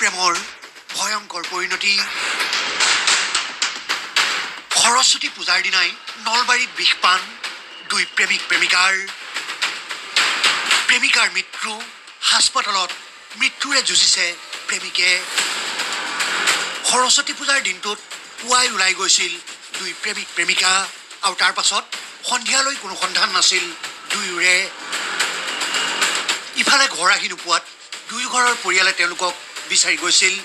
প্ৰেমৰ ভয়ংকৰ পৰিণতি। সৰস্বতী পূজাৰ দিনাই নলবাৰীত বিষপান দুই প্ৰেমিক প্ৰেমিকাৰ। প্ৰেমিকাৰ মৃত্যু, হাস্পতালত মৃত্যুৰে যুঁজিছে প্ৰেমিকে। সৰস্বতী পূজাৰ দিনটোত পুৱাই ওলাই গৈছিল দুই প্ৰেমিক প্ৰেমিকা আৰু তাৰ পাছত সন্ধিয়ালৈ কোনো সন্ধান নাছিল দুয়োৰে। ইফালে ঘৰ আহি নোপোৱাত দুয়ো ঘৰৰ পৰিয়ালে তেওঁলোকক বিচাৰি গৈছিল।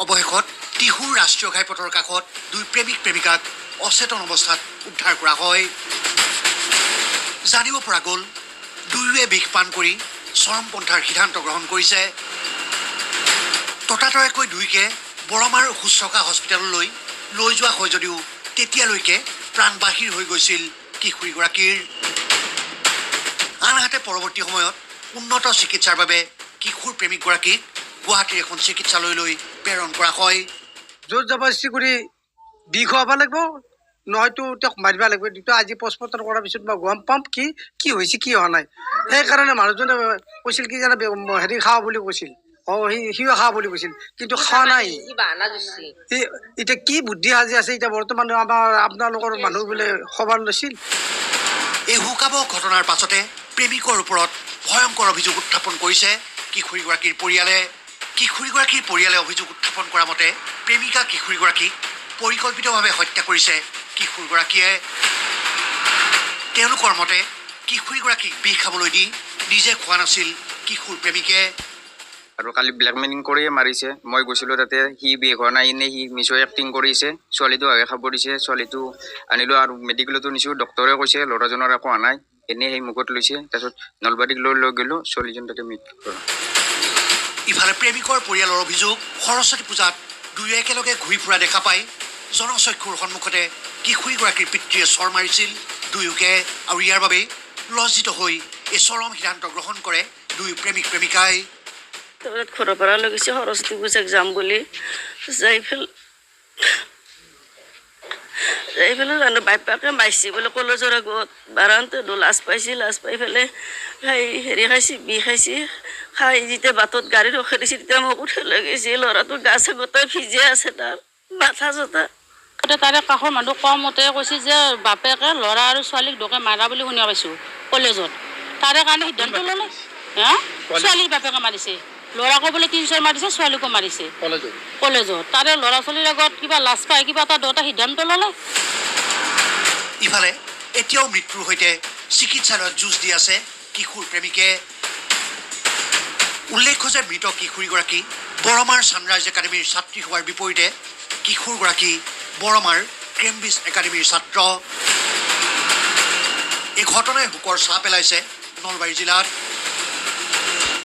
অৱশেষত টিহুৰ ৰাষ্ট্ৰীয় ঘাইপথৰ কাষত দুই প্ৰেমিক প্ৰেমিকাক অচেতন অৱস্থাত উদ্ধাৰ কৰা হয়। জানিব পৰা গ'ল, দুয়োৱে বিষ পান কৰি চৰমপন্থাৰ সিদ্ধান্ত গ্ৰহণ কৰিছে। ততাতৈয়াকৈ দুয়োকে বৰমাৰ শুশ্ৰূষা হস্পিটেললৈ লৈ যোৱা হয় যদিও তেতিয়ালৈকে প্ৰাণ বাহিৰ হৈ গৈছিল কিশোৰীগৰাকীৰ। আনহাতে পৰৱৰ্তী সময়ত উন্নত চিকিৎসাৰ বাবে কিশোৰ প্ৰেমিকগৰাকীক গুৱাহাটীৰ এখন চিকিৎসালয়লৈ প্ৰেৰণ কৰা হয়। জোৰ জবৰদস্তি কৰি বিষ খুৱাব লাগিব, নহয়তো তেওঁক মাৰিব লাগিব। দুটা আজি পষ্টমৰ্টম কৰাৰ পিছত মই গম পাম কি কি হৈছে, কি হোৱা নাই। সেইকাৰণে মানুহজনে কৈছিল কি জানে, হেৰি খাওঁ বুলি কৈছিল। সিও খাওঁ বুলি কৈছিল, কিন্তু খোৱা নাই। সি এতিয়া কি বুদ্ধি সাজি আছে? এতিয়া বৰ্তমান আমাৰ আপোনালোকৰ মানুহ বোলে খবৰ লৈছিল। এই শোকাৱহ ঘটনাৰ পাছতে প্ৰেমিকৰ ওপৰত ভয়ংকৰ অভিযোগ উত্থাপন কৰিছে কিশোৰীগৰাকীৰ পৰিয়ালে। কিশোৰীগৰাকীৰ পৰিয়ালে অভিযোগ উত্থাপন কৰা মতে প্ৰেমিকা কিশোৰীগৰাকীক পৰিকল্পিতভাৱে হত্যা কৰিছে কিশোৰগৰাকীয়ে। তেওঁলোকৰ মতে কিশোৰীগৰাকীক বিষ খাবলৈ দি নিজে খোৱা নাছিল কিশোৰ প্ৰেমিকে। আৰু কালি ব্লেকমেইলিং কৰিয়ে মাৰিছে। মই গৈছিলোঁ তাতে, সি বিষ হোৱা নাই, এনেই সি মিছৈ এক্টিং কৰিছে। ছোৱালীটো আগে খাব দিছে, ছোৱালীটো আনিলোঁ আৰু মেডিকেলতো নিছোঁ। ডক্টৰে কৈছে ল'ৰাজনৰ একো হোৱা নাই, এনেই সেই মুখত লৈছে। তাৰপিছত নলবাৰীক লৈ লৈ গ'লোঁ, ছোৱালীজন তাতে মৃত্যু হ'ল। ইফালে প্ৰেমিকৰ পৰিয়ালৰ অভিযোগ, সৰস্বতী পূজাত দুয়ো একেলগে ঘূৰি ফুৰা দেখা পাই জনচক্ষুৰ সন্মুখতে কিশোৰীগৰাকীৰ পিতৃয়ে চৰ মাৰিছিল দুয়োকে আৰু ইয়াৰ বাবেই লজ্জিত হৈ এই চৰম সিদ্ধান্ত গ্ৰহণ কৰে দুয়ো প্ৰেমিক প্ৰেমিকাই। তাৰপিছত ঘৰৰ পৰা লৈ গৈছে সৰস্বতী পূজাক যাম বুলি। যাই পেলাই জানো বাপেকে মাৰিছে বোলে কলেজৰ আগত বাৰান্তে। লাজ পাইছে, লাজ পাই পেলাই খাই হেৰি খাইছে, বিষ খাইছে। খাই যেতিয়া বাটত গাড়ী ৰখাই দিছে, তেতিয়া মোক উঠাই লৈ গৈছে। ল'ৰাটো গা চা গোটেই ভিজে আছে, তাৰ মাথা চাথা। তাৰে কাষৰ মানুহ কোৱা মতে কৈছে যে বাপেকে ল'ৰা আৰু ছোৱালীক দুয়োকে মাৰা বুলি শুনা পাইছোঁ কলেজত। তাৰে কাৰণে সিদ্ধান্ত ল'লে। হা, ছোৱালীৰ বাপেকে মাৰিছে, ল'ৰাকো বোলে তিনি চৰ মাৰিছে, ছোৱালীকো মাৰিছে কলেজত। তাৰে ল'ৰা ছোৱালীৰ আগত কিবা লাজ পাই কিবা এটা দুটা সিদ্ধান্ত ল'লে। ইফালে এতিয়াও মৃত্যুৰ সৈতে চিকিৎসালয়ত যুঁজ দি আছে কিশোৰ প্ৰেমিকে। উল্লেখ্য যে মৃত কিশোৰীগৰাকী বৰমাৰ ছানৰাইজ একাডেমীৰ ছাত্ৰী হোৱাৰ বিপৰীতে কিশোৰগৰাকী বৰমাৰ কেম্ব্ৰিজ একাডেমীৰ ছাত্ৰ। এই ঘটনাই শোকৰ ছাঁ পেলাইছে নলবাৰী জিলাত।